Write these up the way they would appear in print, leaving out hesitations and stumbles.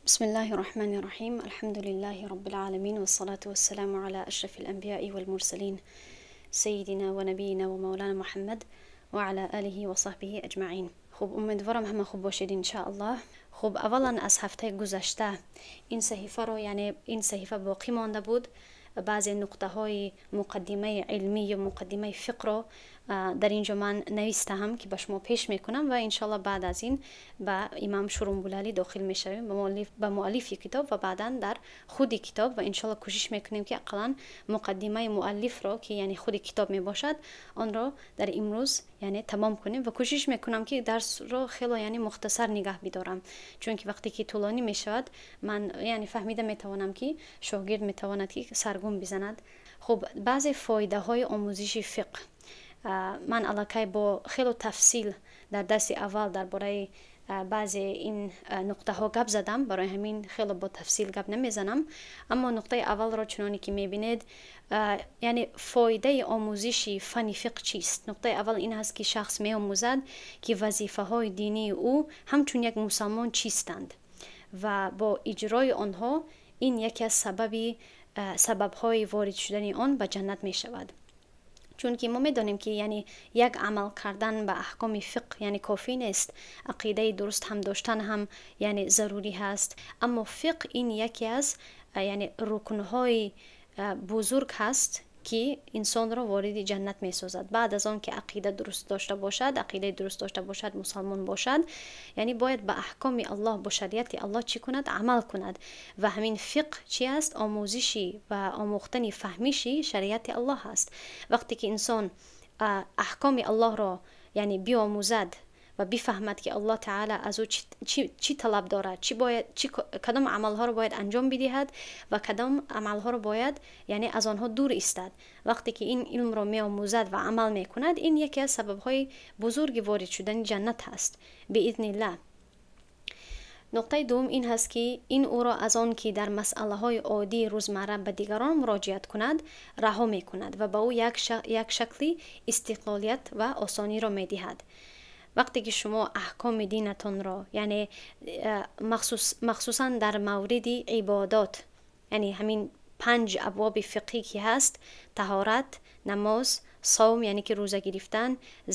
بسم الله الرحمن الرحيم. الحمد لله رب العالمين، والصلاة والسلام على أشرف الأنبياء والمرسلين، سيدنا ونبينا ومولانا محمد وعلى آله وصحبه أجمعين. خب، امیدوارم همه خوب باشید ان شاء الله. خب، اولا از هفته گذشته این صحیفه رو، یعنی این صحیفه باقی مانده بود، بعضی نقطه های مقدمه علمی و مقدمه فقه رو در اینجا من نویستم که به شما پیش میکنم و انشالله بعد از این به امام شرمبولالی داخل میشویم، به مؤلف کتاب و بعدا در خود کتاب و انشالله کوشش میکنیم که اقلا مقدمه مؤلف رو که یعنی خود کتاب میباشد، آن رو در امروز یعنی تمام کنیم و کوشش میکنم که درس رو خیلی یعنی مختصر نگه بدارم، چون که وقتی که طولانی میشود، من یعنی فهمیده میتوانم که شاگرد میتواند که سرگم بزند. خب، بعضی فایده های آموزش فقه، من аллакай бо хело тафсил дар дарси аввал дар бораи баъзе ин нуқтаҳо гап задам, барои ҳамин хело бо тафсил гап намезанам. Аммо нуқтаи аввалро чуноне ки мебинед, яъне фоидаи омӯзиши фанни фиқҳ чист? Нуқтаи аввал ин ҳаст, ки шахс меомӯзад, ки вазифаҳои динии ӯ ҳамчун як мусалмон чистанд ва бо иҷрои онҳо ин яке аз сабабҳои ворид шудани он ба ҷаннат мешавад. Чунки мо медонем, ки яъне як амал кардан ба аҳкоми фиқҳ яъне кофӣ нест, ақидаи дуруст ҳам доштан ҳам яъне зарурӣ ҳаст. Аммо фиқҳ ин яке аз яъне рукнҳои бузург ҳаст, ки инсонро вориди ҷаннат месозад. Баъд аз он ки ақида дуруст дошта бошад, ақидаи дуруст дошта бошад, мусалмон бошад, яъне бояд ба аҳкоми Аллоҳ, бо шариати Аллоҳ чӣ кунад? Амал кунад. Ва ҳамин фиқҳ чи аст? Омӯзиши ва омӯхтани фаҳмиши шариати Аллоҳ аст. Вақте ки инсон аҳкоми Аллоҳро яъне биомӯзад ва бифаҳмад, ки Аллоҳ таъала аз ӯ чӣ талаб дорад, чӣ бояд, кадом амалҳоро бояд анҷом бидиҳад ва кадом амалҳоро бояд яъне аз онҳо дур истад, вақте ки ин илмро меомӯзад ва амал мекунад, ин яке аз сабабҳои бузурги ворид шудани ҷаннат ҳаст биизниллаҳ. Нуқтаи дуввум ин ҳаст, ки ин ӯро аз он ки дар масъалаҳои оддии рӯзмарра ба дигарон муроҷиат кунад, раҳо мекунад ва ба ӯ як шакли истиқлолият ва осониро медиҳад. Вақте ки шумо аҳкоми динатонро, яъне махсусан дар мавриди ибодот, яъне ҳамин панҷ абвоби фиқҳӣ ки ҳаст: таҳорат, намоз, савм, яъне ки рӯза гирифтан,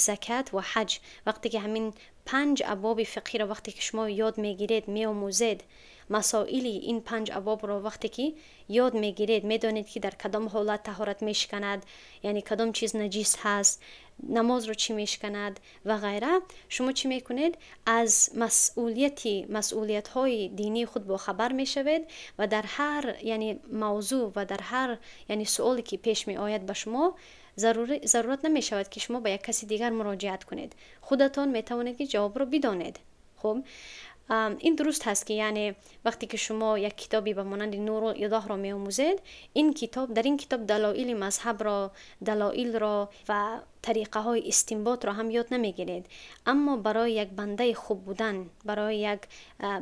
закат ва ҳаҷ, вақте ки ҳамин панҷ абвоби фиқҳиро вақте ки шумо ёд мегиред, меомӯзед, масоили ин панҷ абвобро вақте ки ёд мегиред, медонед, ки дар кадом ҳолат таҳорат мешиканад, яъне кадом чиз наҷис ҳаст, намозро чӣ мешиканад ва ғайра, шумо чӣ мекунед? Аз масъулиятҳои динии худ бохабар мешавед ва дар ҳар яъне мавзӯъ ва дар ҳар яъне суоле ки пеш меояд ба шумо, зарурат намешавад, ки шумо ба як каси дигар муроҷиат кунед, худатон метавонед, ки ҷавобро бидонед. Хуб, ин дуруст ҳаст, ки яъне вақте ки шумо як китобе ба монанди Нурул Изоҳро меомӯзед, ин китоб дар ин китоб далоили мазҳабро, далоилро ва тариқаҳои истинботро ҳам ёд намегиред. Аммо барои як бандаи хуб будан, барои як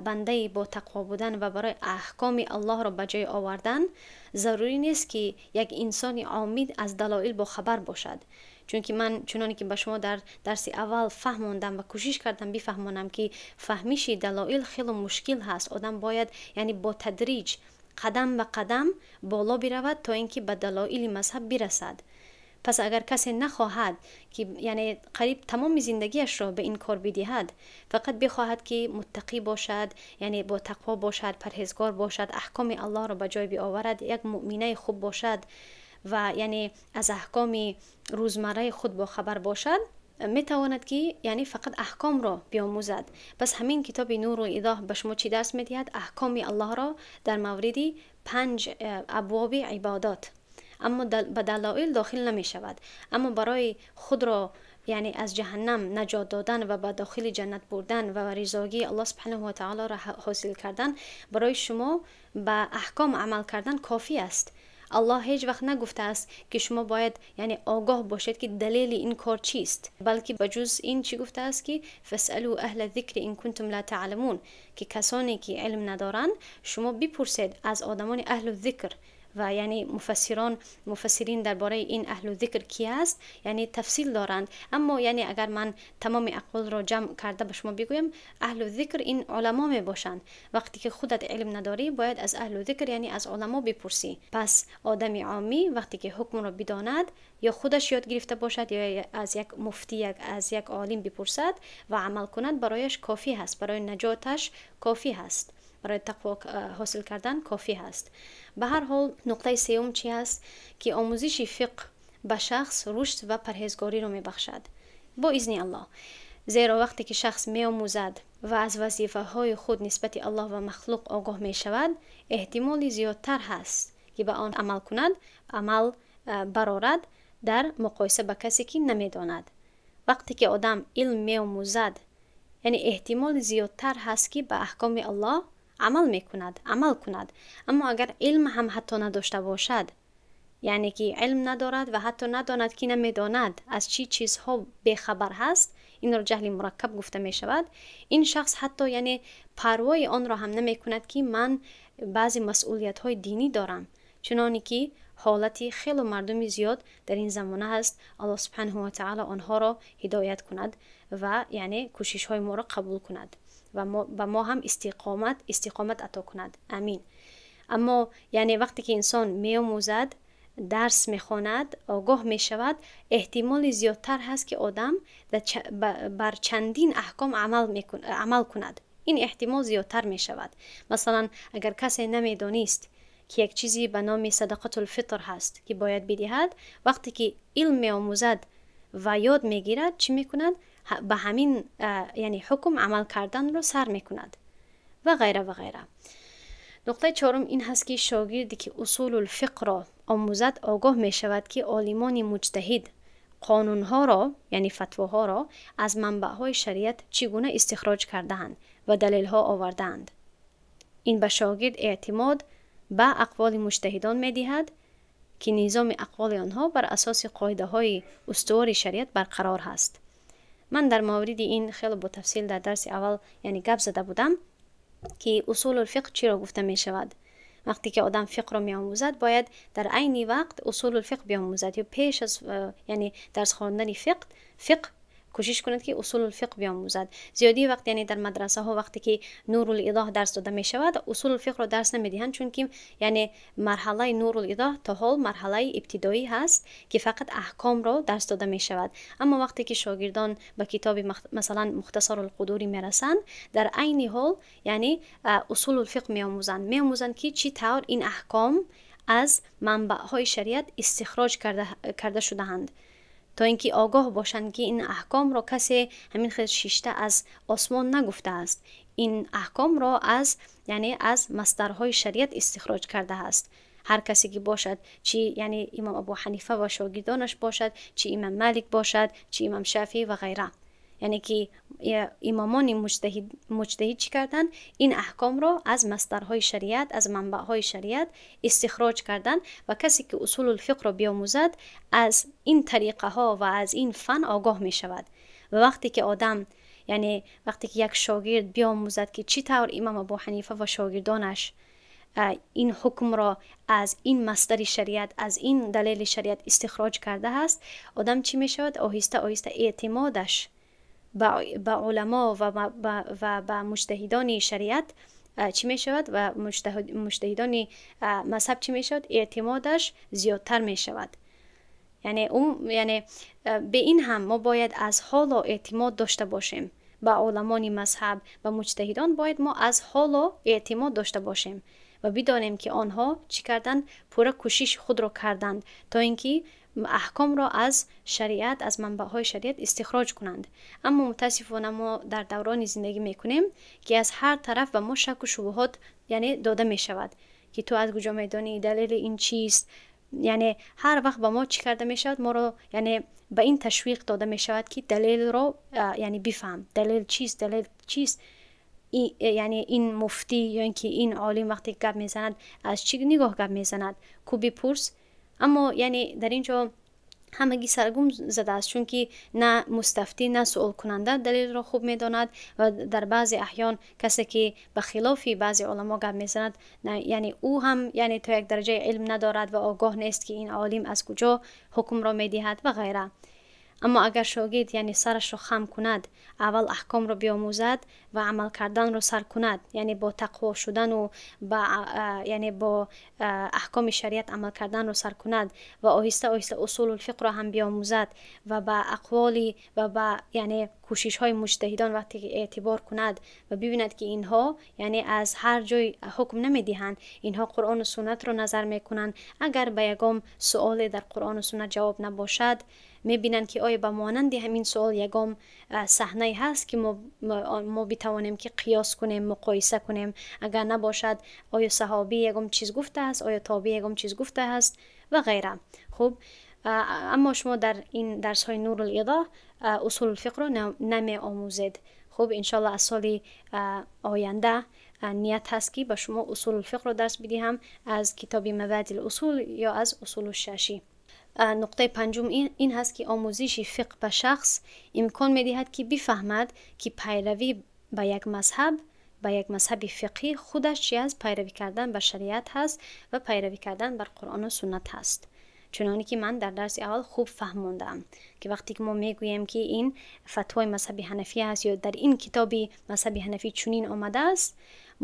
бандаи ботақво будан ва барои аҳкоми Аллоҳро ба ҷой овардан зарурӣ нест, ки як инсони омид аз далоил бохабар бошад. Чунки ман чуноне ки ба шумо дар дарси аввал фаҳмондам ва кӯшиш кардам бифаҳмонам, ки фаҳмиши далоил хело мушкил ҳаст. Одам бояд яъне бо тадриҷ, қадам ба қадам боло биравад, то ин ки ба далоили мазҳаб бирасад. Пас агар касе нахоҳад, ки яъне қариб тамоми зиндагиашро ба ин кор бидиҳад, фақат бихоҳад, ки муттақӣ бошад, яъне бо тақво бошад, парҳезгор бошад, аҳкоми Аллоҳро ба ҷой биоварад, як муъминаи хуб бошад ва яъне аз аҳкоми рӯзмарраи худ бохабар бошад, метавонад, ки яъне фақат аҳкомро биомӯзад. Пас ҳамин китоби Нуру Изоҳ ба шумо чӣ дарс медиҳад? Аҳкоми Аллоҳро дар мавриди панҷ абвоби ибодот, аммо ба далоил дохил намешавад. Аммо барои худро яъне аз ҷаҳаннам наҷот додан ва ба дохили ҷаннат бурдан ва ризогии Аллоҳ субҳанаҳу ва таолоро ҳосил кардан, барои шумо ба аҳком амал кардан кофӣ аст. Аллоҳ ҳеҷ вақт нагуфтааст, ки шумо бояд яъне огоҳ бошед, ки далели ин кор чист, балки ба ҷуз ин чӣ гуфтааст? Ки فاسألوا أهل الذكر إن كنتم لا تعلمون, ки касоне ки илм надоранд, шумо бипурсед аз одамони аҳлу зикр. و یعنی مفسرین درباره این اهل ذکر کی است یعنی تفصیل دارند. اما یعنی اگر من تمام اقوال را جمع کرده به شما بگویم، اهل ذکر این علما می باشند. وقتی که خودت علم نداری باید از اهل ذکر یعنی از علما بپرسی. پس آدم عامی وقتی که حکم را بداند یا خودش یاد گرفته باشد یا از یک مفتی، از یک عالم بپرسد و عمل کند، برایش کافی هست، برای نجاتش کافی هست، برای تقوا حاصل کردن کافی هست. به هر حال نقطه سوم چی هست؟ که آموزش فقه به شخص رشد و پرهیزگاری رو میبخشد با اذن الله. زیرا وقتی که شخص میآموزد و از وظیفه های خود نسبت الله و مخلوق آگاه می شود، احتمال زیادتر هست که به آن عمل کند، عمل برارد در مقایسه با کسی که نمیداند. وقتی که آدم علم میآموزد یعنی احتمال زیادتر هست که به احکام الله عمل میکند، عمل کند. اما اگر علم هم حتی نداشته باشد، یعنی که علم ندارد و حتی نداند که نمیداند از چی چیزها بیخبر هست، این را جهل مرکب گفته می شود. این شخص حتی یعنی پروای آن را هم نمی کند که من بعضی مسئولیت های دینی دارم، چنانی که حالتی خیلی مردم زیاد در این زمانه هست. الله سبحانه و تعالی آنها را هدایت کند و یعنی کوشش های ما را قبول کند و به ما هم استقامت عطا کند. امین. اما یعنی وقتی که انسان میآموزد، درس میخواند، آگاه میشود، احتمال زیادتر هست که آدم بر چندین احکام عمل کند. این احتمال زیادتر میشود. مثلا اگر کسی نمیدانست که یک چیزی به نام صدقه الفطر هست که باید بدهد، وقتی که علم میآموزد و یاد میگیرد چی میکند؟ به همین یعنی حکم عمل کردن رو سر میکند و غیره و غیره. نقطه چهارم این هست که شاگردی که اصول الفقه را آموزد آگاه می شود که عالمان مجتهد قانونها را یعنی فتواها را از منبعهای شریعت چگونه استخراج کرده‌اند و دلیلها آورده‌اند. این به شاگرد اعتماد به اقوال مجتهدان می دهد که نظام اقوال آنها بر اساس قاعده های استوار شریعت برقرار هست. من در مورد این خیلی با تفصیل در درس اول یعنی گپ زده بودم که اصول الفقه چی را گفته می شود. وقتی که آدم فقه را می آموزد باید در عین وقت اصول الفقه بیاموزد، یا پیش از یعنی درس خواندن فقه کوشش کند که اصول الفقه بیاموزد. زیادی وقت یعنی در مدرسه ها وقتی که نور درس داده می شود اصول الفقه را درس نمیدهند، چون که یعنی مرحله نور تا حال مرحله ابتدایی هست که فقط احکام را درس داده می شود. اما وقتی که شاگردان به کتاب مثلا مختصر القدوری میرسند، در عین حال یعنی اصول الفقه میآموزند که چی طور این احکام از منبع های شریعت استخراج کرده شده‌اند، تا اینکه آگاه باشند که این احکام را کسی همین خیلی شیشته از آسمان نگفته است، این احکام را از یعنی از مصدرهای شریعت استخراج کرده است. هر کسی که باشد، چی یعنی امام ابو حنیفه و شاگردانش باشد، چی امام مالک باشد، چی امام شافعی و غیره، یعنی که امامان مجتهد چی کردن؟ این احکام را از مصدرهای شریعت، از منبعهای شریعت استخراج کردن و کسی که اصول الفقه را بیاموزد از این طریقه ها و از این فن آگاه می شود. و وقتی که آدم یعنی وقتی که یک شاگرد بیاموزد که چی طور امام ابو حنیفه و شاگردانش این حکم را از این مصدر شریعت، از این دلیل شریعت استخراج کرده است، آدم چی می شود؟ آهسته آهسته اعتمادش به علما و به مجتهدان شریعت چی می شود و مجتهدان مذهب چی می شود؟ اعتمادش زیادتر می شود. یعنی یعنی به این هم ما باید از حالا اعتماد داشته باشیم به علمان مذهب و مجتهدان، باید ما از حالا اعتماد داشته باشیم و بدانیم که آنها چی کردند، پورا کوشش خود را کردند تا اینکه احکام را از شریعت، از منبع‌های شریعت استخراج کنند. اما متاسفانه ما در دوران زندگی میکنیم که از هر طرف به ما شک و شبهات یعنی داده میشود که تو از کجا میدانی، دلیل این چیست، یعنی هر وقت به ما چی کرده میشود، ما رو یعنی به این تشویق داده میشود که دلیل رو یعنی بفهم، دلیل چیست، دلیل چیست، یعنی این مفتی یا اینکه این عالم وقتی گپ میزند از چی نگاه گپ میزند، کو بپرس. اما یعنی در اینجا ҳамагӣ саргум задааст, чунки на мустафтӣ, на суолкунанда далелро хуб медонад ва дар баъзе аҳён касе ки ба хилофи баъзе уламо гап мезанад, яъне ӯ ҳам яъне то як дараҷаи илм надорад ва огоҳ нест, ки ин олим аз куҷо ҳукмро медиҳад ва ғайра. Аммо агар шогирд яъне сарашро хам кунад, аввал аҳкомро биомӯзад ва амал карданро сар кунад, яъне бо тақво шудану ба яъне бо аҳкоми шариат амал карданро сар кунад ва оҳиста оҳиста усулулфиқҳро ҳам биомӯзад ва ба ақволи ва ба яъне кӯшишҳои муҷтаҳидон вақте ки эътибор кунад ва бибинад, ки инҳо яъне аз ҳар ҷой ҳукм намедиҳанд, инҳо Қуръону суннатро назар мекунанд. Агар ба ягон суоле дар Қуръону суннат ҷавоб набошад, мебинанд, ки оё ба монанди ҳамин суол ягон саҳнае ҳаст, ки мо битавонем, ки қиёс кунем, муқоиса кунем. Агар набошад, оё саҳобӣ ягон чиз гуфтааст, оё тобеӣ ягон чиз гуфтааст ва ғайра. Хуб, аммо шумо дар ин дарсҳои Нурул-Изоҳ усулулфиқҳро намеомӯзед. Хуб, иншоалло, аз соли оянда ният ҳаст, ки ба шумо усулулфиқҳро дарс бидиҳам аз китоби Мабадил усул ё аз Усулу Шашӣ. Нуқтаи панҷум ин ҳаст, ки омӯзиши фиқҳ ба шахс имкон медиҳад, ки бифаҳмад, ки пайравӣ ба як мазҳаб, ба як мазҳаби фиқҳӣ худаш чи аст? Пайравӣ кардан ба шариат ҳаст ва пайравӣ кардан бар Қуръону суннат ҳаст. Чуноне ки ман дар дарси аввал хуб фаҳмондаам, ки вақте ки мо мегӯем, ки ин фатвои мазҳаби ҳанафӣ аст ё дар ин китоби мазҳаби ҳанафӣ чунин омадааст,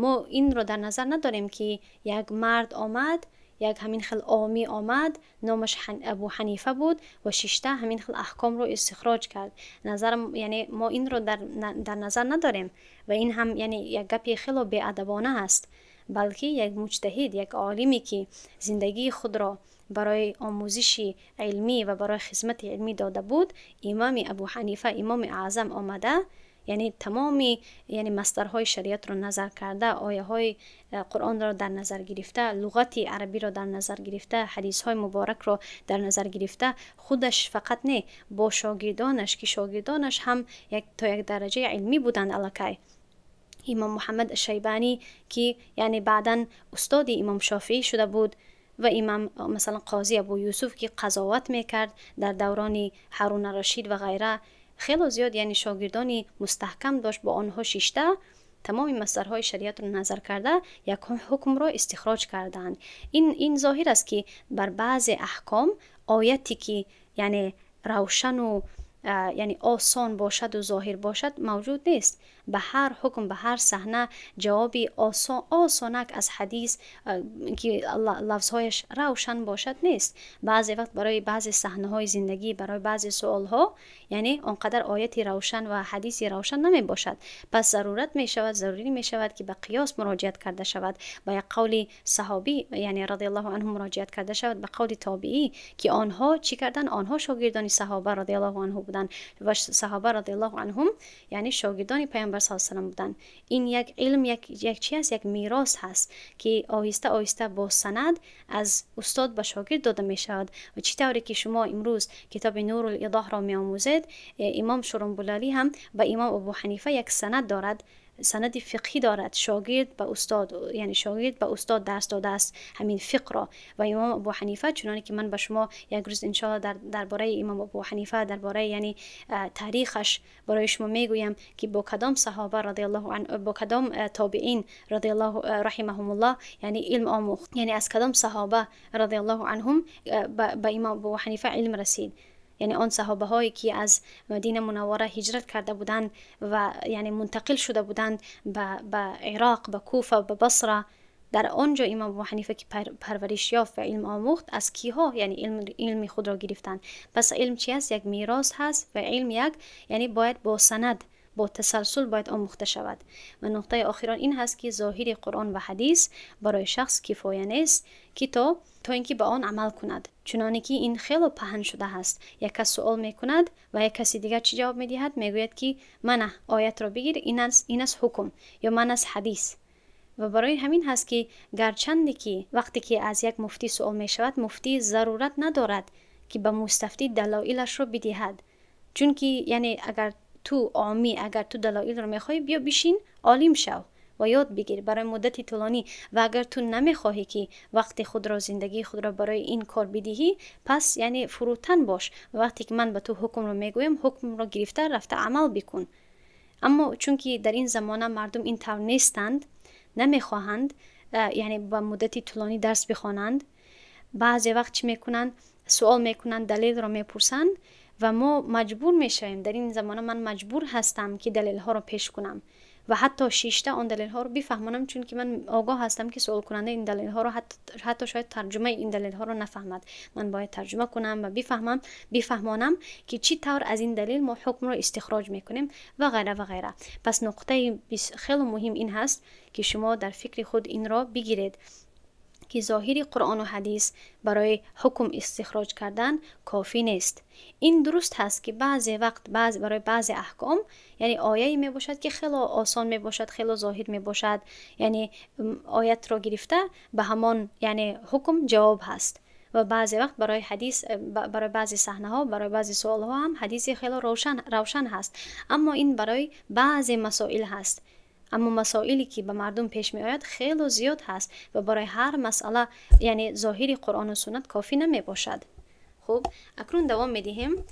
мо инро дар назар надорем, ки як мард омад, як ҳамин хел омӣ омад, номаш Абу Ҳанифа буд ва шишта ҳамин хел аҳкомро истихроҷ кард. Назар, яъне мо инро дар назар надорем ва ин ҳам яъне як гапи хело беадабона аст, балки як муҷтаҳид, як олиме, ки зиндагии худро барои омӯзиши илмӣ ва барои хизмати илмӣ дода буд, имоми Абу Ҳанифа, имоми аъзам омада, яъне тамоми яъне масдарҳои шариатро назар карда, ояҳои Қуръонро дар назар гирифта, луғати арабиро дар назар гирифта, ҳадисҳои муборакро дар назар гирифта, худаш фақат не, бо шогирдонаш, ки шогирдонаш ҳам то як дараҷаи илмӣ буданд аллакай, имом Муҳаммад Шайбанӣ, ки яъне баъдан устоди имом Шофиӣ шуда буд, ва имам масалан қози Абу Юсуф, ки қазоват мекард дар даврони Ҳаруна Рашид ва ғайра, хело зиёд яъне шогирдони мустаҳкам дошт, бо онҳо шишта, тамоми масдарҳои шариатро назар карда, як ҳукмро истихроҷ кардаанд. Ин зоҳир аст, ки бар баъзе аҳком ояте, ки яъне равшану яъне осон бошаду зоҳир бошад, мавҷуд нест. Ба ҳар ҳукм, ба ҳар саҳна ҷавоби осон, осонак аз ҳадис, ки лафзҳояш равшан бошад, нест. Баъзе вақт барои баъзе саҳнаҳои зиндагӣ, барои баъзе суолҳо яъне он қадар ояти равшан ва ҳадиси равшан намебошад. Пас зарурат мешавад, зарурӣ мешавад, ки ба қиёс муроҷиат карда шавад, ба як қавли саҳобӣ яъне радиаллоҳу анҳу муроҷиат карда шавад, ба қавли тобиӣ, ки онҳо чӣ карданд? Онҳо шогирдони саҳоба радиаллоҳу анҳу буданд ва саҳоба радиаллоҳу анҳум яъне шогирдони паёмбар саллаллоҳу алайҳи васаллам буданд. Ин як илм, як чи аст? Як мерос ҳаст, ки оҳиста оҳиста бо санад аз устод ба шогирд дода мешавад. Ва чӣ тавре ки шумо имрӯз китоби Нурул Изоҳро меомӯзед, имом Шурумбулалӣ ҳам ба имом Абу Ҳанифа як санад дорад, санади фиқҳӣ дорад. Шогирд ба устод, яъне шогирд ба устод дарс додааст ҳамин фиқҳро. Ва имом Абу Ҳанифа, чуноне ки ман ба шумо як рӯз иншоалло дар бораи имом Абу Ҳанифа, дар бораи яъне таърихаш барои шумо мегӯям, ки бо кадом саҳоба радиаллоҳу ан, бо кадом тобиин радиаллоҳу раҳимаҳумуллоҳ яъне илм омӯхт, яъне аз кадом саҳоба радиаллоҳу анҳум ба имом Абу Ҳанифа илм расид, яъне он саҳобаҳое, ки аз Мадина Мунаввара ҳиҷрат карда буданд ва яъне мунтақил шуда буданд ба Ироқ, ба Куфа, ба Басра. Дар он ҷо имом Абу Ҳанифа, ки парвариш ёфт ва илм омӯхт, аз киҳо яъне илми худро гирифтанд. Пас илм чи аст? Як мерос ҳаст ва илм як яъне бояд бо санад, бо тасалсул бояд омӯхта шавад. Ва нуқтаи охирон ин ҳаст, ки зоҳири Қуръон ва ҳадис барои шахс кифоя нест, ки то ин ки ба он амал кунад. Чуноне ки ин хело паҳн шуда ҳаст, як кас суол мекунад ва як каси дигар чӣ ҷавоб медиҳад? Мегӯяд, ки мана оятро бигир, ин аст ҳукм, ё ман аз ҳадис. Ва барои ҳамин ҳаст, ки гарчанде ки вақте ки аз як муфтӣ суол мешавад, муфтӣ зарурат надорад, ки ба мустафтӣ далоилашро бидиҳад, чунки яъне агар ту омӣ, агар ту далоилро мехоҳӣ, биё бишин, олим шав ва و یاد بگیر برای مدت طولانی. و اگر تو نمیخواهی که وقت خود را، زندگی خود را برای این کار بدهی، پس یعنی فروتن باش. وقتی که من به تو حکم رو میگویم، حکم را گرفته رفته عمل بکن. اما چون که در این زمانه مردم این طور نیستند، نمیخواهند یعنی با مدت طولانی درس بخوانند، بعضی وقت چی میکنند؟ سوال میکنند، دلیل را میپرسند و ما مجبور میشویم. در این زمانه من مجبور هستم که دلیل ها را پیش کنم و حتی شیشته آن دلیل ها رو بفهمانم، چون که من آگاه هستم که سوال کننده این دلیل ها رو حتی شاید ترجمه این دلیل ها رو نفهمد. من باید ترجمه کنم و بفهمانم که چی طور از این دلیل ما حکم رو استخراج میکنیم و غیره و غیره. پس نقطه خیلی مهم این هست که شما در فکر خود این را بگیرید که ظاهر قرآن و حدیث برای حکم استخراج کردن کافی نیست. این درست هست که بعضی وقت برای بعضی احکام یعنی آیه می باشد که خیلی آسان می باشد، خیلی ظاهر می باشد، یعنی آیت را گرفته به همان یعنی حکم جواب هست. و بعضی وقت برای حدیث، برای بعضی صحنه ها، برای بعضی سوال ها هم حدیث خیلی روشن هست. اما این برای بعضی مسائل هست. اما مسائلی که به مردم پیش می آید خیلی زیاد هست و برای هر مسئله یعنی ظاهر قرآن و سنت کافی نمی باشد. خب اکنون دوام می دهیم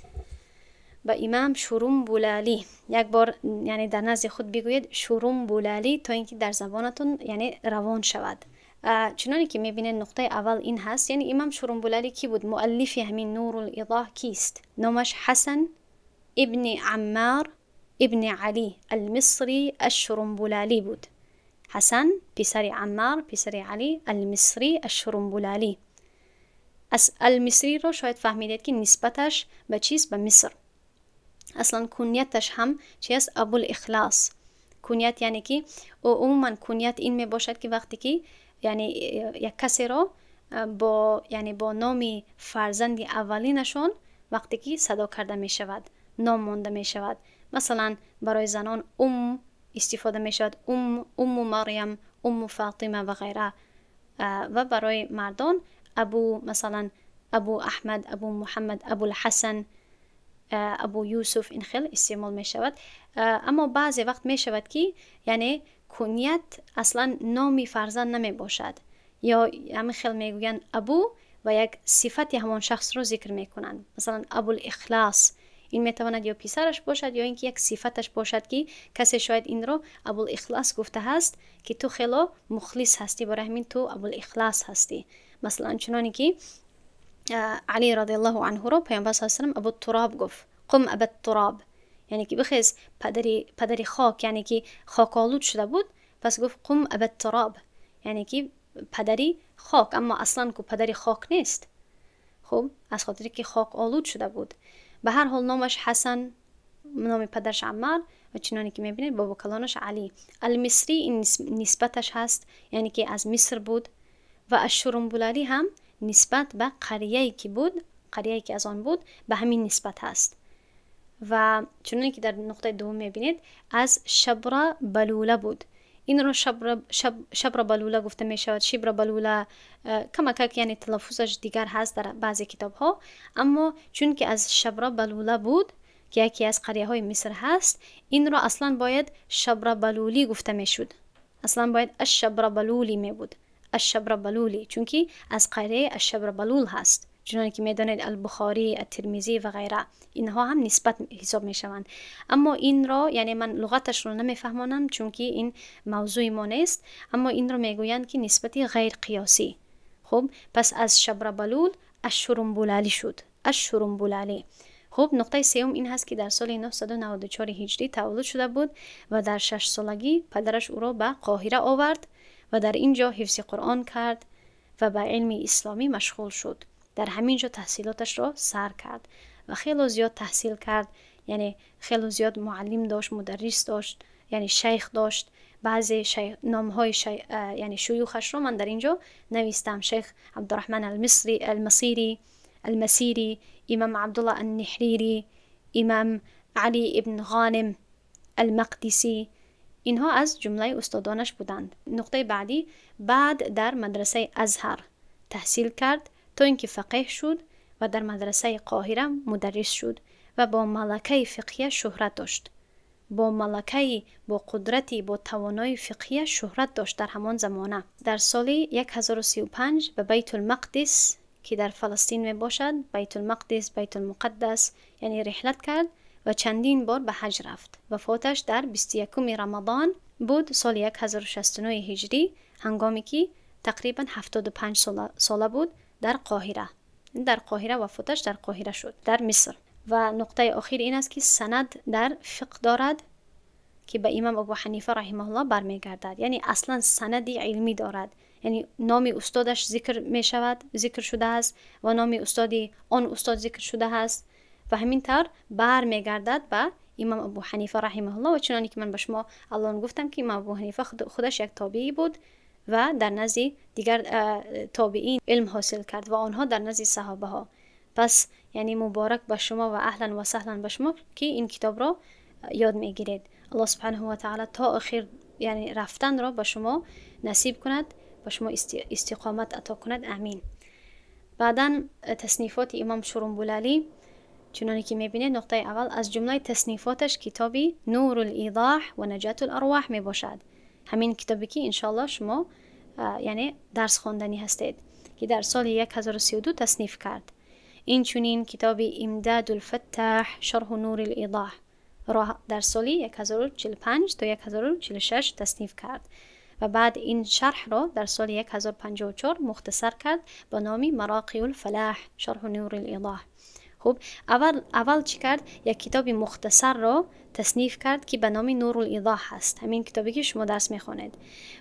به امام شرومبولالی. یک بار یعنی در نزد خود بگویید شرومبولالی تا اینکه در زبانتون یعنی روان شود. چنانی که میبینید نقطه اول این هست، یعنی امام شرومبولالی کی بود؟ مؤلف همین نور الایضاح کیست؟ نامش حسن ابن عمار ابن علی المصری الشرنبولالی بود. حسن پسر عمار پسر علی المصری الشرنبولالی. از المصری را شاید فهمیدید که نسبتش به چیز؟ به مصر. اصلا کنیتش هم چی است؟ ابوالاخلاص. کنیت یعنی که عموما کنیت این می باشد که وقتی که یعنی یک کسی را با یعنی با نام فرزند اولینشان وقتی که صدا کرده می شود، نام مانده می شود. مثلا برای زنان ام استفاده می شود، ام مریم، ام فاطمه و غیره. و برای مردان ابو، مثلا ابو احمد، ابو محمد، ابو الحسن، ابو یوسف، این خیلی استعمال می شود. اما بعضی وقت می شود که یعنی کنیت اصلا نامی فرزند نمی باشد، یا همین خیلی می گویند ابو و یک صفت همان شخص رو ذکر می کنند. مثلا ابو الاخلاص، این میتواند یا پسرش باشد یا اینکه یک صفتش باشد که کسی شاید این رو ابوالاخلاص گفته هست که تو خیلی مخلص هستی، برای همین تو ابوالاخلاص هستی. مثلا چنانی که علی رضی الله عنه رو پیامبر صلی الله علیه و سلم ابو التراب گفت، قم ابا التراب، یعنی که بخیز پدری خاک، یعنی که خاک آلود شده بود، پس گفت قم ابا التراب، یعنی که پدری خاک، اما اصلا که پدری خاک نیست. خب از خاطری که خاک آلود شده بود. به هر حال نامش حسن، نام پدرش عمار و چنانی که میبینید بابا کلانش علی. المصری این نسبتش هست، یعنی که از مصر بود. و الشرنبولالی هم نسبت به قریه‌ای که بود، قریه‌ای که از آن بود، به همین نسبت هست. و چنانی که در نقطه دوم میبینید از شبر بلوله بود. این رو شبر بلوله گفته می شود، شبر بلوله کمکک یعنی تلفظش دیگر هست در بعضی کتاب ها، اما چون که از شبر بلوله بود که یکی از قریه های مصر هست، این رو اصلا باید شبر بلولی گفته می شد، اصلا باید الشبر بلولی می بود، الشبر بلولی، چون که از قریه الشبر بلول هست. چنانکه که میدانید البخاری، الترمذی و غیره، اینها هم نسبت حساب میشوند. اما این را یعنی من لغتش رو نمیفهمانم چون که این موضوع ما نیست، اما این رو میگویند که نسبتی غیر قیاسی. خب پس از شبر بلول الشرنبولالی شد، الشرنبولالی. خب نقطه سوم این هست که در سال 994 هجری تولد شده بود و در 6 سالگی پدرش او را به قاهره آورد و در اینجا حفظ قرآن کرد و به علم اسلامی مشغول شد. در همین جا تحصیلاتش را سر کرد و خیلی زیاد تحصیل کرد، یعنی خیلی زیاد معلم داشت، مدرس داشت، یعنی شیخ داشت. بعضی نامهای یعنی شیوخش رو من در اینجا نویستم: شیخ عبدالرحمن المصری، المصیری، المسیری، امام عبدالله النحریری، امام علی ابن غانم المقدسی. اینها از جمله استادانش بودند. نقطه بعدی، بعد در مدرسه ازهر تحصیل کرد تا اینکه فقیه شد و در مدرسه قاهره مدرس شد و با ملکه فقهیه شهرت داشت. با ملکه، با قدرتی، با توانایی فقهی شهرت داشت در همان زمانه. در سال 1035 به بیت المقدس که در فلسطین می باشد، بیت المقدس، بیت المقدس، یعنی رحلت کرد و چندین بار به حج رفت. وفاتش در 21 رمضان بود سال 1069 هجری، هنگامی که تقریبا 75 ساله بود در قاهره. در قاهره وفاتش در قاهره شد، در مصر. و نقطه آخر این است که سند در فقه دارد که به امام ابو حنیفه رحمه الله برمیگردد، یعنی اصلا سند علمی دارد، یعنی نام استادش ذکر می شود، ذکر شده است و نام استادی آن استاد ذکر شده است و همین طور برمیگردد به امام ابو حنیفه رحمه الله. و چنانی که من به شما الان گفتم که امام ابو حنیفه خودش یک تابعی بود و در نزد دیگر تابعین علم حاصل کرد و آنها در نزد صحابه ها. پس یعنی مبارک به شما و اهلا و سهلا به شما که این کتاب را یاد میگیرید. الله سبحانه و تعالی تا آخر یعنی رفتن را به شما نصیب کند، به شما استقامت عطا کند، امین. بعدا تصنیفات امام شرنبلالی چنانی که میبینید، نقطه اول از جمله تصنیفاتش کتابی نور الایضاح و نجات الارواح میباشد. همین کتابی که انشالله شما یعنی درس خواندنی هستید که در سال 1032 تصنیف کرد. این چنین کتاب امداد الفتاح شرح نور الایضاح را در سال 1045 تا 1046 تصنیف کرد و بعد این شرح را در سال 1054 مختصر کرد با نام مراقی الفلاح شرح نور الایضاح. خب اول چی کرد؟ یک کتاب مختصر را تصنیف کرد که به نام نور الایضاح هست، همین کتابی که شما درس میخوانید.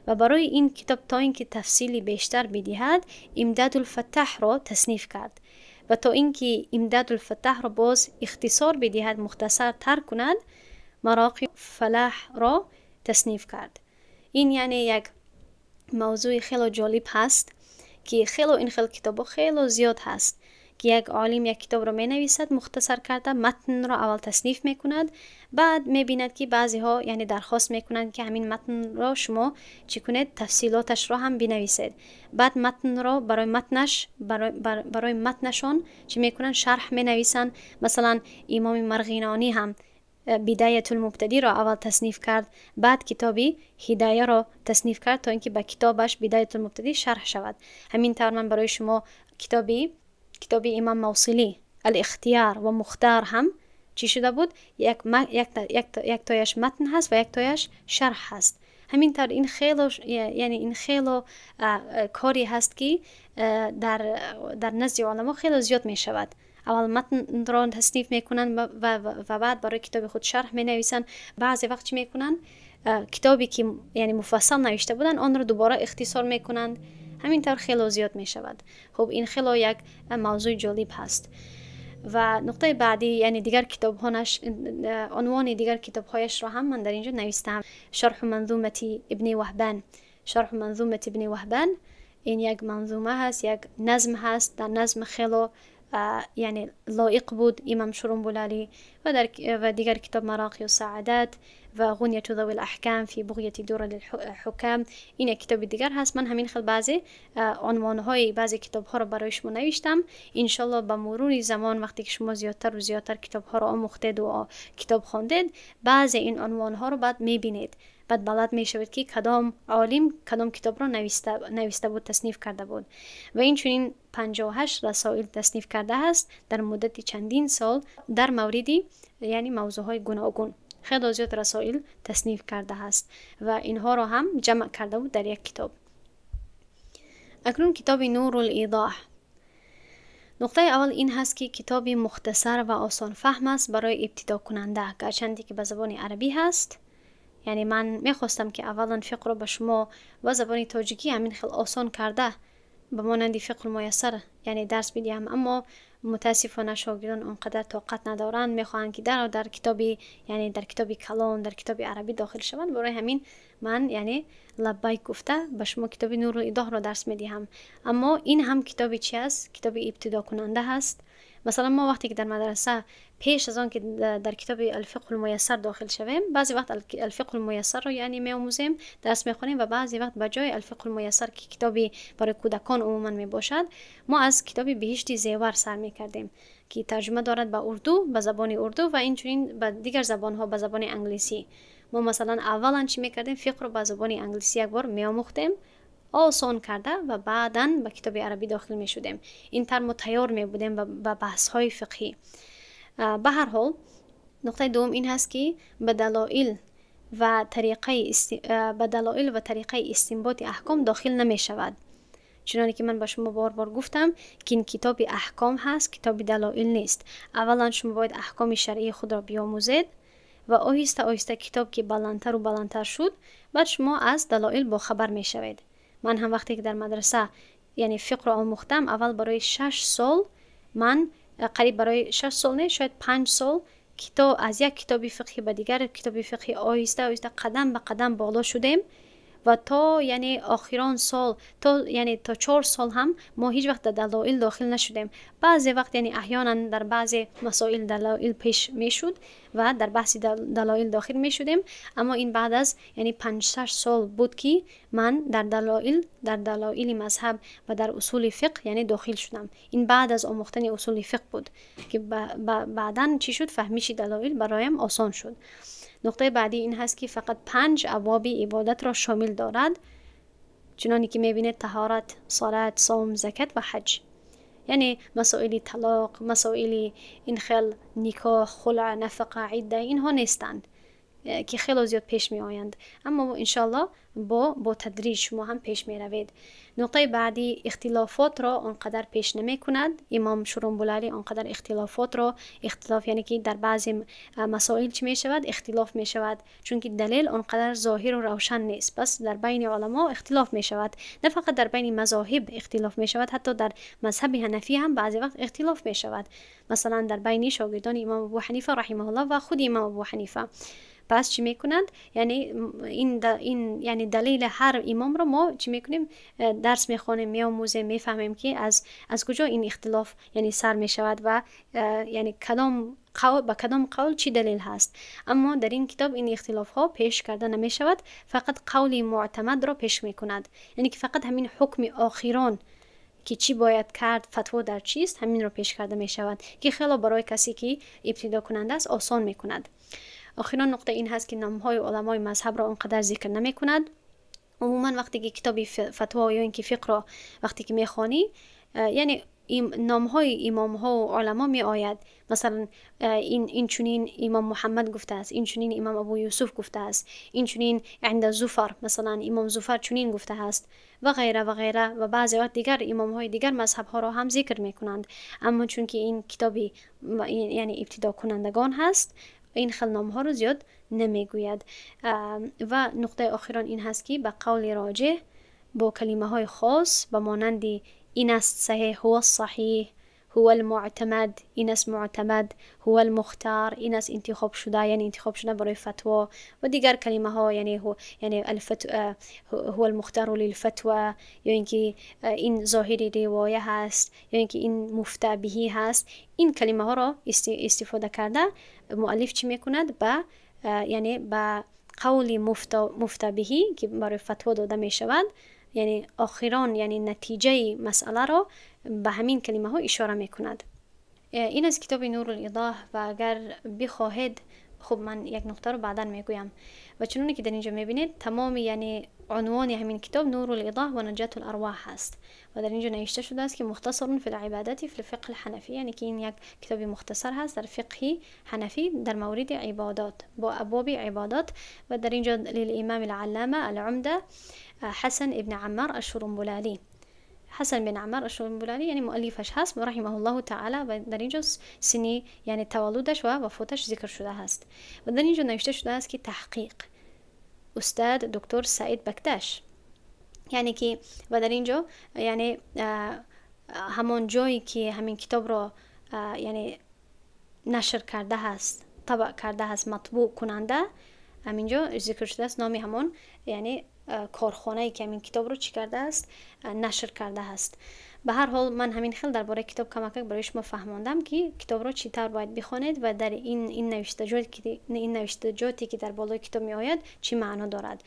و برای این کتاب تا اینکه تفصیلی بیشتر بدهد امداد الفتاح را تصنیف کرد و تا اینکه امداد الفتاح را باز اختصار بدهد، مختصر تر کند، مراقی فلاح را تصنیف کرد. این یعنی یک موضوع خیلی جالب هست که خیلی این خیلی کتاب خیلی زیاد هست که یک عالم یک کتاب را می نویسد مختصر کرده، متن را اول تصنیف می کند، بعد می بیند که بعضی ها یعنی درخواست می کنند که همین متن را شما چی کنید، تفصیلاتش را هم بنویسید. بعد متن را برای متنش برای متنشان چی می کنند، شرح می نویسند. مثلا امام مرغینانی هم بدایت المبتدی را اول تصنیف کرد، بعد کتابی هدایه را تصنیف کرد تا اینکه به کتابش بدایت المبتدی شرح شود. همین طور من برای شما کتاب امام موصلی الاختیار و مختار هم چی شده بود، یک تایش متن هست و یک تایش شرح هست. همین طور این خیلی یعنی این خیلی کاری هست که در نزد علما خیلی زیاد می شود. اول متن را تصنیف میکنن و بعد برای کتاب خود شرح می نویسن. بعضی وقت چی میکنن، کتابی که یعنی مفصل نوشته بودن آن را دوباره اختصار میکنند. همینطور خیلی زیاد می شود. خب این خیلی یک موضوع جالب هست. و نقطه بعدی یعنی دیگر کتابهانش، عنوان دیگر کتابهایش را هم من در اینجا نوشتم. شرح منظومه ابن وهبان. شرح منظومه ابن وهبان این یک منظومه هست، یک نظم هست. در نظم خیلی یعنی لایق بود امام شرنبلالی. و دیگر کتاب مراقی السعادات و غنیة ذوی الاحکام فی بغیة دور الحکام، این یک کتاب دیگر هست. من همین خیلی بعضی عنوانهای بعضی کتابها را برای شما نوشتم. انشالله به مرور زمان وقتی که شما زیادتر و زیادتر کتابها را آموختید و کتاب خواندید، بعضی این عنوانها رو بعد میبینید، بعد بلد میشوید که کدام عالم کدام کتاب را نوشته بود، تصنیف کرده بود. و این چنین 58 رسائل تصنیف کرده است در مدت چندین سال در موردی یعنی موضوع های گوناگون. خیلی زیاد رسائل تصنیف کرده است و اینها را هم جمع کرده بود در یک کتاب. اکنون کتاب نور الایضاح. نقطه اول این هست که کتاب مختصر و آسان فهم است برای ابتدا کننده، گرچند که به زبان عربی هست. یعنی من میخواستم که اولا فقه را به شما و زبان تاجیکی همین خیلی آسان کرده به مانند فقه میسر یعنی درس بدیم، اما متاسفانه شاگردان آنقدر طاقت ندارند، میخواهند که در کتاب یعنی در کتاب کلام، در کتاب عربی داخل شوند. برای همین من یعنی لبیک گفته به شما کتاب نور الایضاح را درس میدهم. اما این هم کتاب چی است؟ کتاب ابتدا کننده هست. مثلا ما وقتی که در مدرسه پیش از آن که در کتاب الفقه المیسر داخل شویم، بعضی وقت الفقه المیسر رو یعنی میآموزیم، درس میخوانیم و بعضی وقت به جای الفقه المیسر که کتابی برای کودکان عموما میباشد، ما از کتاب بهشت زیور سر میکردیم که ترجمه دارد به اردو، به زبان اردو و اینچنین به دیگر زبان ها، به زبان انگلیسی. ما مثلا اولا چی میکردیم؟ فقه رو به زبان انگلیسی یک بار میآموختیم، آسان کرده، و بعدا به کتاب عربی داخل می شدیم. این تر ما تیار می بودیم به بحث های فقهی. به هر حال، نقطه دوم این هست که به دلایل و طریقه استنباط احکام داخل نمی شود. چنانکه که من به شما بار بار گفتم که این کتاب احکام هست، کتاب دلایل نیست. اولا شما باید احکام شرعی خود را بیاموزید و آهسته آهسته کتاب که بلندتر و بلندتر شد، بعد شما از دلایل با خبر می شوید. من هم وقتی که در مدرسه یعنی فقه را آموختم، اول برای 6 سال، من قریب برای 6 سال نه، شاید 5 سال، کتاب از یک کتاب فقهی به دیگر کتاب فقهی آهسته آهسته قدم به قدم بالا شدیم و تا یعنی آخران سال، تا یعنی تا 4 سال هم ما هیچ وقت در دلایل داخل نشدیم. بعضی وقت یعنی احیانا در بعضی مسائل دلایل پیش میشد و در بحث دلایل داخل می شدیم، اما این بعد از یعنی 5 6 سال بود که من در دلایل مذهب و در اصول فقه یعنی داخل شدم. این بعد از آموختن اصول فقه بود که بعدا چی شد؟ فهمیش دلایل برایم آسان شد. نقطه بعدی این هست که فقط پنج ابواب عبادت را شامل دارد، چنانی که میبینید: طهارت، صلات، صوم، زکات و حج. یعنی مسائل طلاق، مسائل این خل نکاح، خلع، نفقه، عده، اینها نیستند که خیلی زیاد پیش می آیند، اما انشالله با تدریج شما هم پیش می روید. نقطه بعدی، اختلافات را آنقدر پیش نمی کند. امام شرنبلالی آنقدر اختلافات را، اختلاف یعنی که در بعضی مسائل چی می شود؟ اختلاف می شود، چون که دلیل آنقدر ظاهر و روشن نیست، پس در بین علما اختلاف می شود. نه فقط در بین مذاهب اختلاف می شود، حتی در مذهب حنفی هم بعضی وقت اختلاف می شود، مثلا در بین شاگردان امام ابو حنیفه رحمه الله و خود امام ابو حنیفه. پس چی میکنند؟ یعنی این یعنی دلیل هر امام رو ما چی میکنیم؟ درس میخوانیم، میآموزیم، میفهمیم که از کجا این اختلاف یعنی سر میشود و یعنی کدام قول به کدام قول چی دلیل هست. اما در این کتاب این اختلاف ها پیش کرده نمی شود، فقط قول معتمد را پیش میکند، یعنی که فقط همین حکم آخران که چی باید کرد، فتوا در چیست، همین را پیش کرده می شود که خیلی برای کسی که ابتدا کننده است آسان می کند. آخرین نقطه این هست که نامهای علمای مذهب را آنقدر ذکر نمی کند. عموما وقتی که کتاب فتوا یا اینکه فقه را وقتی که میخوانی، یعنی نام های امام ها و علما می آید. مثلا این چنین امام محمد گفته است، این چنین امام ابو یوسف گفته است، این چنین عند زفر، مثلا امام زفر چنین گفته است و غیره و غیره و بعضی وقت دیگر امام های دیگر مذهب ها را هم ذکر می کنند. اما چون که این کتابی یعنی ابتدا کنندگان هست، این خل نام ها رو زیاد نمیگوید. و نقطه آخران این هست که به قول راجح با کلمه های خاص به مانند این است صحیح، هو الصحیح، هو المعتمد، این است معتمد، هو المختار، این است انتخاب شده، یعنی انتخاب شده برای فتوا و دیگر کلمه ها، یعنی هو یعنی هو المختار للفتوى، یا اینکه این ظاهر روایه هست، یا اینکه این مفتی بهی هست. این کلمه ها را استفاده کرده مؤلف چی میکند؟ به یعنی به قول مفتی بهی که برای فتوا داده می شود، یعنی آخران یعنی نتیجه مسئله را به همین کلمه ها اشاره می کند. این از کتاب نور الایضاح و اگر بخواهید، خب من یک نقطه رو بعدا میگویم. و چنونی که در اینجا میبینید، تمام یعنی عنوان همین کتاب نور الایضاح و نجات الارواح هست و در اینجا نوشته شده است که مختصر فی العبادات فی الفقه الحنفی، یعنی که این یک کتاب مختصر هست در فقه حنفی، در مورد عبادات، با ابواب عبادات. و در اینجا للامام العلامه العمده حسن ابن عمار الشرنبلالی، حسن بن عمار الشرنبلالی یعنی مؤلفش هست، رحمه الله تعالی. و در اینجا سنی یعنی تولدش و وفاتش ذکر شده هست و در اینجا نوشته شده است که تحقیق استاد دکتر سعید بکتش. یعنی که و در اینجا یعنی همان جایی که همین کتاب را یعنی نشر کرده هست، طبع کرده هست، مطبوع کننده، همینجا ذکر شده است نامی همان یعنی корхонае ки ҳамин китобро чӣ кардааст, нашр кардааст. Ба ҳар ҳол, ман ҳамин хел дар бораи китоб камакак барои шумо фаҳмондам, ки китобро чӣ тавр бояд бихонед ва дар ин навиштаҷоте, ки дар болои китоб меояд, чӣ маъно дорад.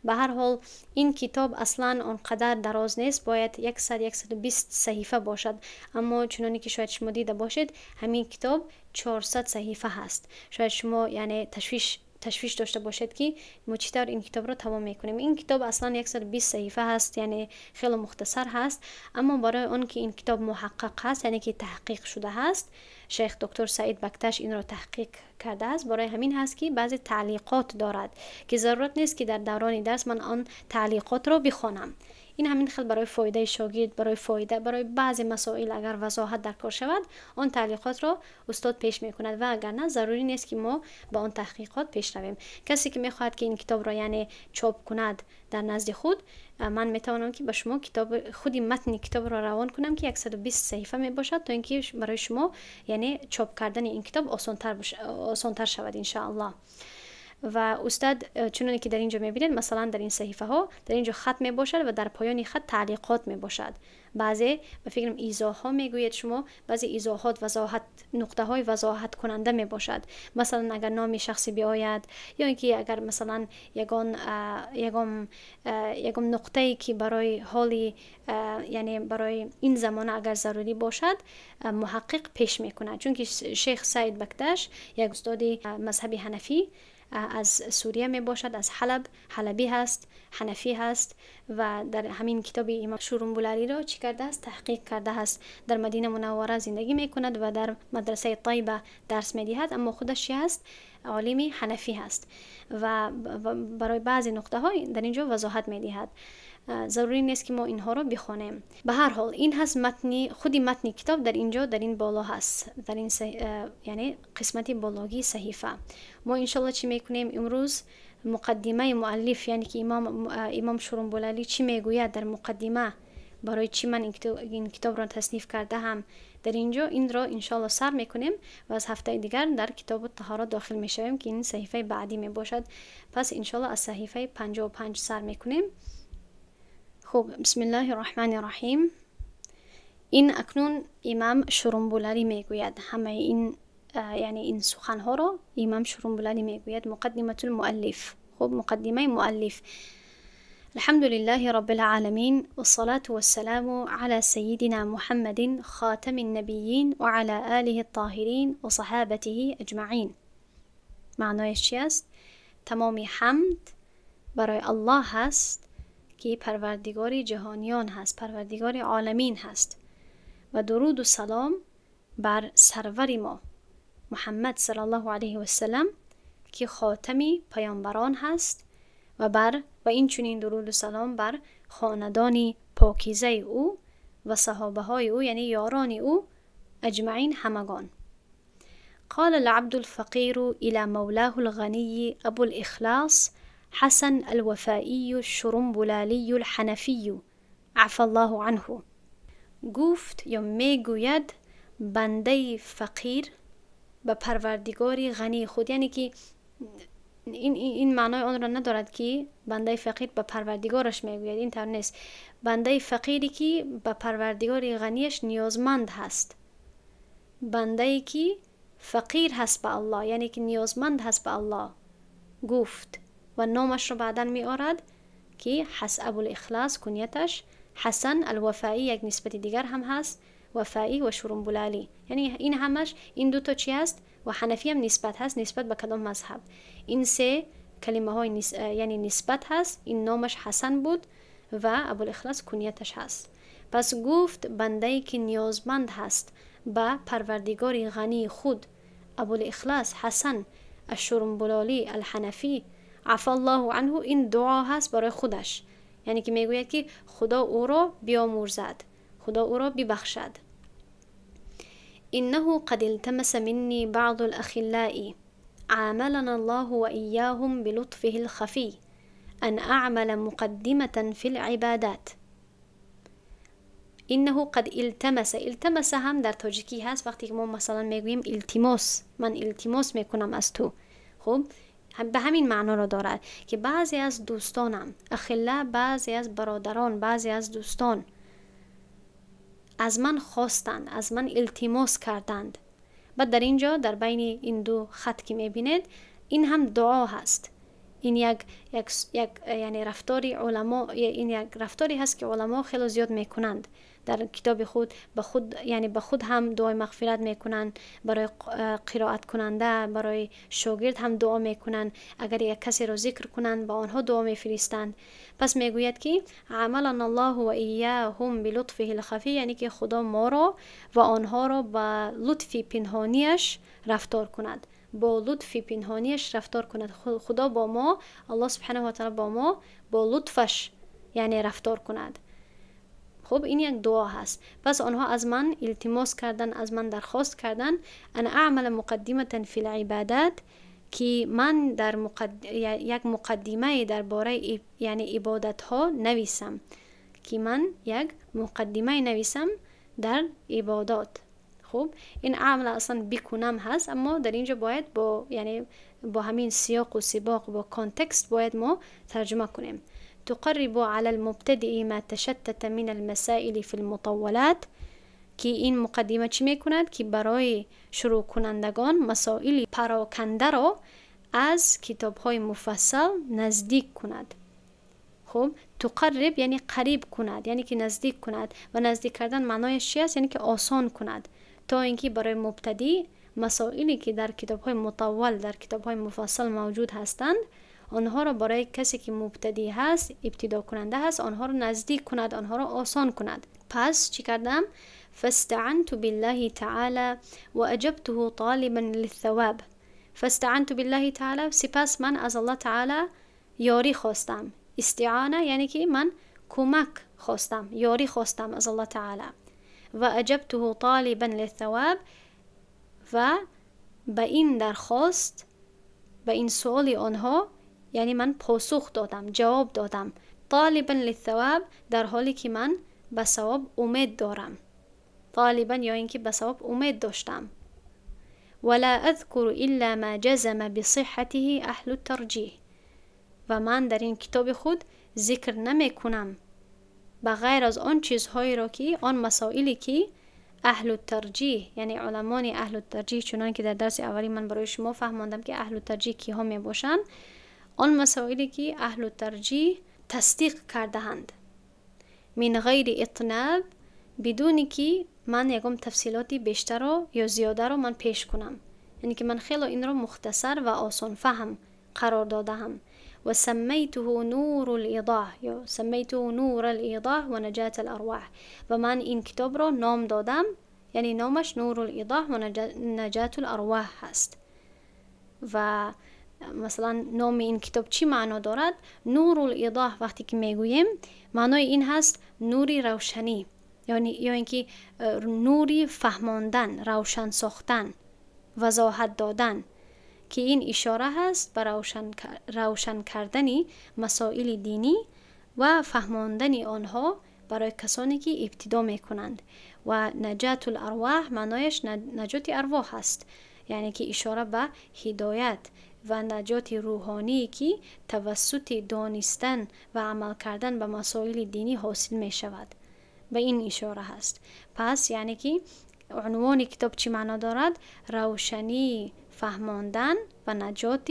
Ба ҳар ҳол, ин китоб аслан он қадар дароз нест, бояд 100-120 саҳифа бошад, аммо чуноне ки шояд шумо дида бошед, ҳамин китоб 400 саҳифа ҳаст. Шояд шумо, яъне, ташвиш дошта бошед, ки мо чӣ тавр ин китобро тамом мекунем. Ин китоб аслан 120 саҳифа ҳаст, яъне хеле мухтасар ҳаст, аммо барои он ки ин китоб муҳаққиқ ҳаст, яъне ки таҳқиқ шуда ҳаст, шайх доктор Саид Бакташ инро таҳқиқ кардааст, барои ҳамин ҳаст, ки баъзе таълиқот дорад, ки зарурат нест, ки дар даврони дарс ман он таълиқотро бихонам. Ин ҳамин хел барои фоидаи шогирд, барои фоида, барои баъзе масоил агар вазоҳат дар кор шавад, он таълиқотро устод пеш мекунад ва агар на, зарурӣ нест, ки мо ба он таҳқиқот пеш равем. Касе ки мехоҳад, ки ин китобро, яъне, чоп кунад дар назди худ, ман метавонам, ки ба шумо китоб, худи матни китобро равон кунам, ки 120 саҳифа мебошад, то ин ки барои шумо, яъне, чоп кардани ин китоб осонтар шавад, иншоаллоҳ. Ва устад, чуноне ки дар ин ҷо мебинед, масалан, дар ин саҳифаҳо, дар ин ҷо хат мебошад ва дар поёни хат таълиқот мебошад. Баъзе, ба фикрам, изоҳҳо мегӯед шумо, баъзе изоҳот, вазоҳат, нуқтаҳои вазоҳаткунанда мебошад. Масалан, агар номи шахсе биояд ё ин ки агар, масалан, ягон нуқтае, ки барои ҳоли, яъне барои ин замона агар зарурӣ бошад, муҳаққиқ пеш мекунад. Чунки шейх Саид Бакташ як устоди мазҳаби ҳанафӣ аз Сурия мебошад, аз Ҳалаб, ҳалабӣ ҳаст, ҳанафӣ ҳаст ва дар ҳамин китоби имом Шурумбулалиро чӣ кардааст? Таҳқиқ кардааст. Дар Мадина Мунаввара зиндагӣ мекунад ва дар мадрасаи Тайба дарс медиҳад, аммо худаш чӣ ҳаст? Олими ҳанафӣ ҳаст ва барои баъзе нуқтаҳо дар ин ҷо вазоҳат медиҳад. Зарурӣ нест, ки мо инҳоро бихонем. Ба ҳар ҳол, ин ҳаст матни, худи матни китоб дар ин ҷо, дар ин боло ҳаст, дар ин, яъне, қисмати бологии саҳифа. Мо, иншоалло, чӣ мекунем имрӯз? Муқаддимаи муаллиф, яъне ки имом Шурумбулалӣ чӣ мегӯяд дар муқаддима, барои чӣ ман ин китобро тасниф кардаам дар ин ҷо, инро, иншоалло, сар мекунем ва аз ҳафтаи дигар дар китобу таҳорат дохил мешавем, ки ин саҳифаи баъдӣ мебошад. Пас, иншоалло, аз саҳифаи 55 сар мекунем. Хуб, бисмиллаҳи роҳмани роҳим. Ин акнун имам Шурумбулалӣ мегӯяд. Ҳамаи ин, яъне ин суханҳоро имам Шурумбулалӣ мегӯяд. Муқаддиматул муаллиф. Хуб, муқаддимаи муаллиф. الحمد لله رب العالمين، والصلاة والسلام على سيدنا محمد خاتم النبيين وعلى آله الطاهرين وصحابته أجمعين. معنایش چی است؟ تمامی حمد برای الله هست که پروردگار جهانیان هست، پروردگار عالمین هست و درود و سلام بر سرور ما محمد صلی الله علیه و سلم که خاتمی پیامبران هست و این چنین درود و سلام بر خاندان پاکیزه او و صحابه های او، یعنی یاران او، اجمعین، همگان. قال العبد الفقير إلى مولاه الغني أبو الإخلاص حسن الوفائي الشرنبلالي الحنفي عفى الله عنه. گفت یا میگوید بنده فقیر به پروردگار غنی خود، یعنی که این معنای آن را ندارد که بنده فقیر به پروردگارش میگوید، این طور نیست. بنده فقیری که به پروردگار غنیش نیازمند هست، بنده ای که فقیر هست به الله، یعنی که نیازمند هست به الله، گفت و نامش را بعدا می آرد که حس ابوالاخلاص کنیتش، حسن الوفایی یک نسبت دیگر هم هست، وفایی و شرنبلالی، یعنی این همش، این دو تا چی هست و حنفی هم نسبت هست، نسبت به کدام مذهب. این سه کلمه های یعنی نسبت هست. این نامش حسن بود و ابوالاخلاص کنیتش هست. پس گفت بنده که نیازمند هست به پروردگار غنی خود، ابوالاخلاص حسن الشرنبلالی الحنفی عفا الله عنه. این دعا هست برای خودش، یعنی که میگوید که خدا او را بیامرزد، خدا او را ببخشد. إنه قد التمس مني بعض الأخلاء عاملنا الله وإياهم بلطفه الخفي أن أعمل مقدمة في العبادات. إنه قد التمس. التمس هم در تاجیکی هست. وقتی که ما مثلا میگوییم التماس، من التماس میکنم از تو، خب، به همین معنا را دارد که بعضی از دوستانم، اخله بعضی از برادران، بعضی از دوستان از من خواستند، از من التماس کردند. بعد در اینجا در بین این دو خط که میبینید این هم دعا هست. این یک یک یک یعنی رفتاری علما، این یک رفتاری هست که علما خیلی زیاد میکنند در کتاب خود، به خود یعنی به خود هم دعای مغفرت میکنند، برای قرائت کننده، برای شاگرد هم دعا میکنند، اگر یک کسی را ذکر کنند با آنها دعا میفرستند. پس میگوید که عملنا الله و ایاهم بلطفه الخفی، یعنی که خدا ما را و آنها را با لطف پنهانیش رفتار کند، با لطف پنهانیش رفتار کند. خدا با ما، الله سبحانه و تعالی با ما با لطفش یعنی رفتار کند. خب این یک دعا هست. پس آنها از من التماس کردن، از من درخواست کردن ان اعمل مقدمه فی العبادات، که من در یک مقدمه درباره یعنی عبادت ها نویسم، که من یک مقدمه نویسم در عبادات. خب این عمل اصلا بکنم هست، اما در اینجا باید با یعنی با همین سیاق و سباق، با context باید ما ترجمه کنیم. تقرب على المبتدئ ما تشتت من المسائل في المطولات، که این مقدمه چی میکند؟ که برای شروع کنندگان مسائل پراکنده را از کتاب های مفصل نزدیک کند. خب تقرب یعنی قریب کند، یعنی که نزدیک کند، و نزدیک کردن معنایش چی است؟ یعنی که آسان کند، تا اینکه برای مبتدی مسائلی که در کتاب های مطول، در کتاب های مفصل موجود هستند، آنها را برای کسی که مبتدی هست، ابتدا کننده هست، آنها را نزدیک کند، آنها را آسان کند. پس چی کردم؟ فاستعنت بالله تعالی و اجبته طالبا للثواب. فاستعنت بالله تعالی، سپس من از الله تعالی یاری خواستم. استعانه یعنی که من کمک خواستم، یاری خواستم از الله تعالی. و اجبته طالبا للثواب، و به این درخواست، به این سؤال آنها یعنی من پاسخ دادم، جواب دادم. طالبا للثواب در حالی که من به ثواب امید دارم، طالبا یا اینکه به ثواب امید داشتم. ولا اذکر الا ما جزم بصحته اهل الترجیح، و من در این کتاب خود ذکر نمی کنم به غیر از آن چیزهایی را که آن مسائلی که اهل الترجیح یعنی علمان اهل الترجیح، چنان که در درس اولی من برای شما فهماندم که اهل الترجیح کیها می باشند، آن مسائلی که اهل الترجیح تصدیق کرده‌اند، من غیر اطناب، بدونی که من یکم تفصیلاتی بیشتر رو یا زیاده رو من پیش کنم، یعنی که من خیلی این رو مختصر و آسان فهم قرار دادم. و سمیته نور الایضاح یا سمیته نور الایضاح و نجات الارواح، و من این کتاب رو نام دادم، یعنی نامش نور الایضاح و نجات الارواح هست. و مثلا نام این کتاب چی معنا دارد؟ نور الایضاح وقتی که میگوییم معنای این هست نوری روشنی، یعنی یا اینکه نوری فهماندن، روشن ساختن، وضاحت دادن، که این اشاره هست به روشن کردن مسائل دینی و فهماندن آنها برای کسانی که ابتدا میکنند. و نجات الارواح معنایش نجات ارواح هست، یعنی که اشاره به هدایت و نجات روحانی که توسط دانستن و عمل کردن به مسائل دینی حاصل می شود، به این اشاره هست. پس یعنی که عنوان کتاب چی معنا دارد؟ روشنی فهماندن و نجات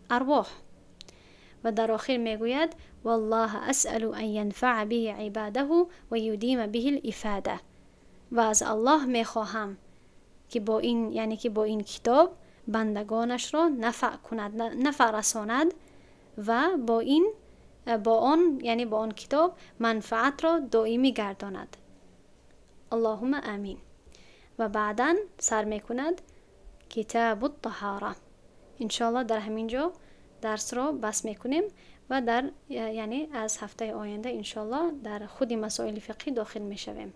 ارواح. و در آخر میگوید والله اسأل ان ینفع به عباده و یدیم به الافاده، و از الله میخواهم که با این، یعنی که با این کتاب بندگانش را نفع کند، نفع رساند و با این، با آن، یعنی با آن کتاب منفعت را دائمی گرداند. اللهم آمین. و بعدا سر میکند کتاب الطهاره. انشالله در همینجا درس را بس میکنیم و در یعنی از هفته آینده انشالله در خود مسائل فقهی داخل میشویم.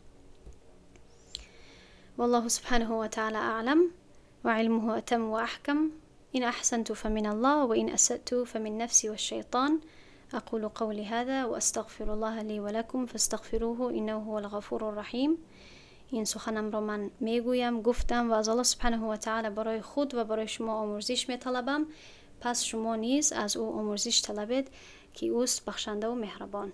والله سبحانه وتعالى أعلم وعلمه أتم وأحكم. إن أحسنت فمن الله وإن أسأت فمن نفسي والشيطان. أقول قولي هذا وأستغفر الله لي ولكم فاستغفروه إنه هو الغفور الرحيم. این سخنم را من میگویم، گفتم و از الله سبحانه و تعالی برای خود و برای شما آمرزش میطلبم. Пас шумо низ аз ӯ омӯрзиш талабед, ки ӯст бахшандаву меҳрабон.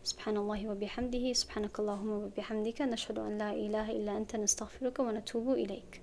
سبحان الله وبحمده، سبحانك اللهم وبحمدك، نشهد أن لا إله إلا أنت، نستغفرك ونتوب إليك.